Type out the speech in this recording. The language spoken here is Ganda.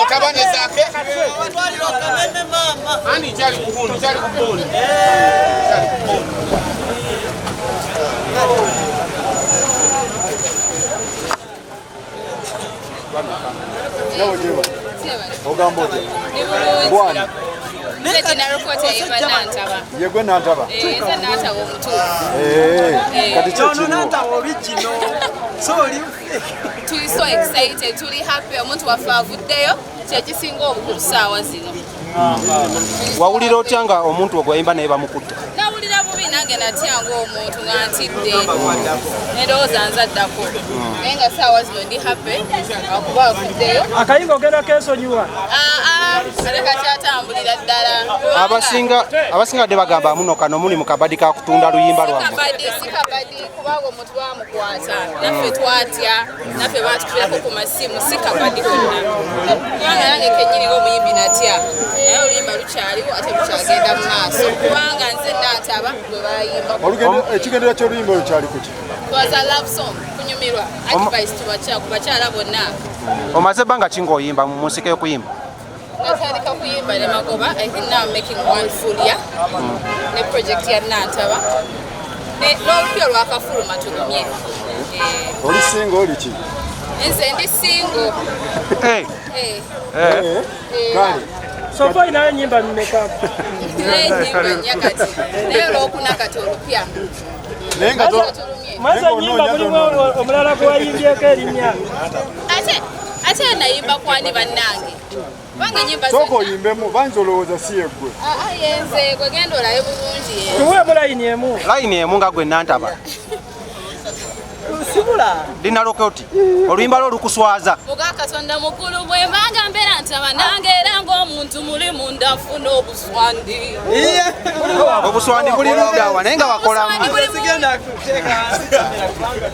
Mutabani Zaake. Ani kyali kugundi, kyali kugundi. Kyali kugundi. Ogamba otya? Bwana. Ye gwe Nantaba? Eh, nze Nantaba omutuufu. Eh, eh. Kati ki ekiriwo? Nantaba original. So oli Tuli so excited, tuli happy, omuntu waffe avuddeyo, kyekisinga obukulu saawa zino. Wawulira otya nga omuntu ogwayimba naye bamukutte? Nawulira bubi nange, natya ng'omuntu nga ntidde, endowooza nzaddako, naye nga saawa zino ndi happy akuba avuddeyo. Akayimba ogenda kesonyiwa? Ah, ah, ate kakyatambulira ddala. Abasinga dde bagamba muno kano muli mu kabadi ka kutunda luyimba lwammwe. Kabadi si kabadi, kubanga omuntu bamukwata, naffe twatya, naffe batukubirako ku masimu. Si kabadi konna, kubanga nange kenyini ng'omuyimbi natya, naye oluyimba lukyaliwo ate lukyagenda mu maaso, kubanga nze Nantaba gwe bayimba. Ekigendera ky'oluyimba olwo kyali kuki? Was a love song, kunyumirwa, advice ku bakyala bonna. Omaze ebbanga ki ng'oyimba mu nsiko y'okuyimba? Natandika kuyimba ne Magoba. I think now I'm making one full year ne project ya Nantaba n'olupya olwakafuluma tugumye. Eh, Oli single, oli ki? Nze ndi single. Eh, Eh, Eh, kale. So far inayo nyimba mmeka? Naye ennyimba nnya kati, naye olwokuna kati olupya. Naye nga Tulumye. Mwazo nyimba mulimu omulala gwewayimbyeko erinnya. Ate nayimba kwani bannange, kubanga ennyimba Sooka zonna oyimbemu, banza olowooza si yeggwe. Ah, ah, yenze gwe genda olabe bulungi yenze. Tuweemu layini emu. Layini emu nga gwe Nantaba. Sibula. Linalokoti oluyimba lwo olukuswaza. Muga Katonda mukulu, bwe mbanga mbeera ntaba nange era ng'omuntu muli munda nfuna obuswandi. Obuswandi buli luddawa naye nga wakolamu? Obuswandi buli Sigenda kuteeka wansi kamera kubanga.